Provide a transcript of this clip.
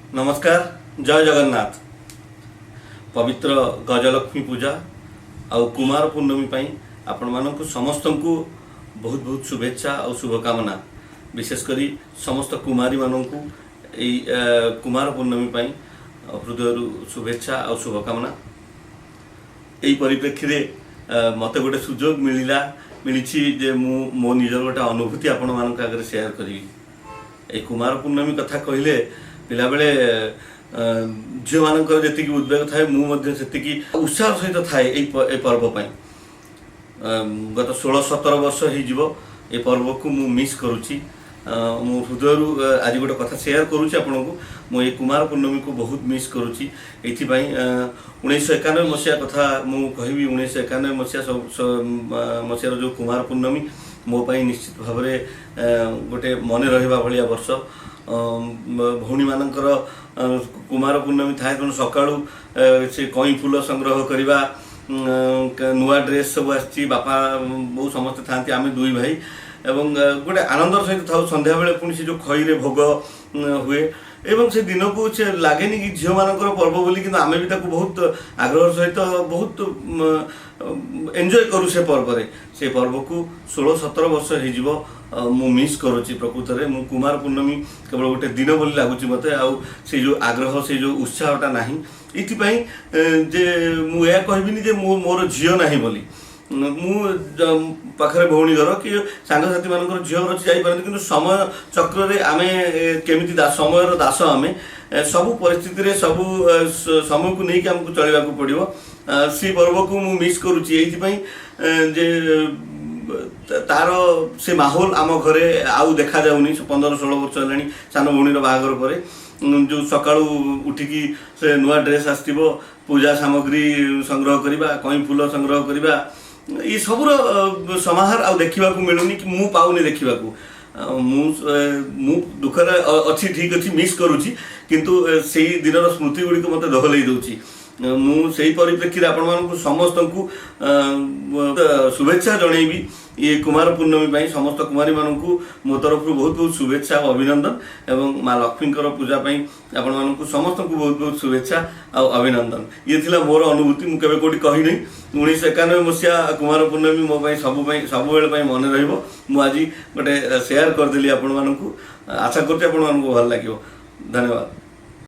ନମସ୍କାର, ଜୟ ଜଗନ୍ନାଥ। ପବିତ୍ର ଗଜଲକ୍ଷ୍ମୀ ପୂଜା ଆଉ କୁମାର ପୂର୍ଣ୍ଣମୀ ପାଇଁ ଆପଣମାନଙ୍କୁ ସମସ୍ତଙ୍କୁ ବହୁତ ବହୁତ ଶୁଭେଚ୍ଛା ଆଉ ଶୁଭକାମନା। ବିଶେଷ କରି ସମସ୍ତ କୁମାରୀମାନଙ୍କୁ ଏଇ କୁମାର ପୂର୍ଣ୍ଣମୀ ପାଇଁ ହୃଦୟରୁ ଶୁଭେଚ୍ଛା ଆଉ ଶୁଭକାମନା। ଏଇ ପରିପ୍ରେକ୍ଷୀରେ ମୋତେ ଗୋଟେ ସୁଯୋଗ ମିଳିଛି ଯେ ମୁଁ ମୋ ନିଜର ଗୋଟେ ଅନୁଭୂତି ଆପଣମାନଙ୍କ ଆଗରେ ସେୟାର କରିବି। ଏଇ କୁମାର ପୂର୍ଣ୍ଣମୀ କଥା କହିଲେ ପିଲାବେଳେ ଝିଅମାନଙ୍କର ଯେତିକି ଉଦ୍ବେଗ ଥାଏ, ମୁଁ ମଧ୍ୟ ସେତିକି ଉତ୍ସାହ ସହିତ ଥାଏ ଏଇ ପର୍ବ ପାଇଁ। ଗତ 16-17 ବର୍ଷ ହେଇଯିବ, ଏ ପର୍ବକୁ ମୁଁ ମିସ୍ କରୁଛି। ମୁଁ ହୃଦୟରୁ ଆଜି ଗୋଟେ କଥା ସେୟାର କରୁଛି ଆପଣଙ୍କୁ। ମୁଁ ଏଇ କୁମାର ପୂର୍ଣ୍ଣମୀକୁ ବହୁତ ମିସ୍ କରୁଛି ଏଇଥିପାଇଁ, 1991 ମସିହା କଥା ମୁଁ କହିବି। 1991 ମସିହା ସବୁ ମସିହାର ଯେଉଁ କୁମାର ପୂର୍ଣ୍ଣମୀ, ମୋ ପାଇଁ ନିଶ୍ଚିତ ଭାବରେ ଗୋଟେ ମନେ ରହିବା ଭଳିଆ ବର୍ଷ। ଭଉଣୀମାନଙ୍କର କୁମାର ପୂର୍ଣ୍ଣମୀ ଥାଏ, ତେଣୁ ସକାଳୁ ସେ କଇଁ ଫୁଲ ସଂଗ୍ରହ କରିବା, ନୂଆ ଡ୍ରେସ୍ ସବୁ ଆସିଛି, ବାପା ବୋଉ ସମସ୍ତେ ଥାଆନ୍ତି, ଆମେ ଦୁଇ ଭାଇ ଏବଂ ଗୋଟେ ଆନନ୍ଦର ସହିତ ଥାଉ। ସନ୍ଧ୍ୟାବେଳେ ପୁଣି ସେ ଯେଉଁ ଖଇରେ ଭୋଗ ହୁଏ ଏବଂ ସେ ଦିନକୁ ସେ ଲାଗେନି କି ଝିଅମାନଙ୍କର ପର୍ବ ବୋଲି, କିନ୍ତୁ ଆମେ ବି ତାକୁ ବହୁତ ଆଗ୍ରହର ସହିତ ବହୁତ ଏନ୍ଜୟ କରୁ ସେ ପର୍ବରେ। ସେ ପର୍ବକୁ 16-17 ବର୍ଷ ହେଇଯିବ, ମୁଁ ମିସ୍ କରୁଛି। ପ୍ରକୃତରେ ମୁଁ କୁମାର ପୂର୍ଣ୍ଣମୀ କେବଳ ଗୋଟେ ଦିନ ବୋଲି ଲାଗୁଛି ମୋତେ। ଆଉ ସେଇ ଯେଉଁ ଆଗ୍ରହ, ସେଇ ଯେଉଁ ଉତ୍ସାହଟା ନାହିଁ ଏଇଥିପାଇଁ ଯେ ମୁଁ ଏହା କହିବିନି ଯେ ମୁଁ ମୋର ଝିଅ ନାହିଁ ବୋଲି। ମୁଁ ପାଖରେ ଭଉଣୀ ଘର କି ସାଙ୍ଗସାଥିମାନଙ୍କର ଝିଅ ଘର ଅଛି, ଯାଇପାରନ୍ତି। କିନ୍ତୁ ସମୟ ଚକ୍ରରେ ଆମେ କେମିତି ସମୟର ଦାସ ଆମେ। ସବୁ ପରିସ୍ଥିତିରେ ସବୁ ସମୟକୁ ନେଇକି ଆମକୁ ଚଳିବାକୁ ପଡ଼ିବ। ସେଇ ପର୍ବକୁ ମୁଁ ମିସ୍ କରୁଛି ଏଇଥିପାଇଁ ଯେ ତାର ସେ ମାହୋଲ ଆମ ଘରେ ଆଉ ଦେଖାଯାଉନି। ସେ 15-16 ବର୍ଷ ହେଲାଣି, ସାନ ଭଉଣୀର ବାହାଘର ପରେ ଯେଉଁ ସକାଳୁ ଉଠିକି ସେ ନୂଆ ଡ୍ରେସ୍ ଆସିଥିବ, ପୂଜା ସାମଗ୍ରୀ ସଂଗ୍ରହ କରିବା, କଇଁ ଫୁଲ ସଂଗ୍ରହ କରିବା, ଏ ସବୁର ସମାହାର ଆଉ ଦେଖିବାକୁ ମିଳୁନି କି ମୁଁ ପାଉନି ଦେଖିବାକୁ। ଆଉ ମୁଁ ଦୁଃଖରେ ଅଛି, ଠିକ୍ ଅଛି, ମିସ୍ କରୁଛି, କିନ୍ତୁ ସେଇ ଦିନର ସ୍ମୃତି ଗୁଡ଼ିକ ମୋତେ ଦୋହଲେଇ ଦେଉଛି। ମୁଁ ସେଇ ପରିପ୍ରେକ୍ଷୀରେ ଆପଣମାନଙ୍କୁ ସମସ୍ତଙ୍କୁ ଶୁଭେଚ୍ଛା ଜଣେଇବି ଇଏ କୁମାର ପୂର୍ଣ୍ଣମୀ ପାଇଁ। ସମସ୍ତ କୁମାରୀମାନଙ୍କୁ ମୋ ତରଫରୁ ବହୁତ ବହୁତ ଶୁଭେଚ୍ଛା ଆଉ ଅଭିନନ୍ଦନ ଏବଂ ମା ଲକ୍ଷ୍ମୀଙ୍କର ପୂଜା ପାଇଁ ଆପଣମାନଙ୍କୁ ସମସ୍ତଙ୍କୁ ବହୁତ ବହୁତ ଶୁଭେଚ୍ଛା ଆଉ ଅଭିନନ୍ଦନ। ଇଏ ଥିଲା ମୋର ଅନୁଭୂତି, ମୁଁ କେବେ କୋଉଠି କହିନି। 1991 ମସିହା କୁମାର ପୂର୍ଣ୍ଣମୀ ମୋ ପାଇଁ ସବୁ ପାଇଁ ସବୁବେଳେ ପାଇଁ ମନେ ରହିବ। ମୁଁ ଆଜି ଗୋଟେ ସେୟାର କରିଦେଲି ଆପଣମାନଙ୍କୁ। ଆଶା କରୁଛି ଆପଣମାନଙ୍କୁ ଭଲ ଲାଗିବ। ଧନ୍ୟବାଦ।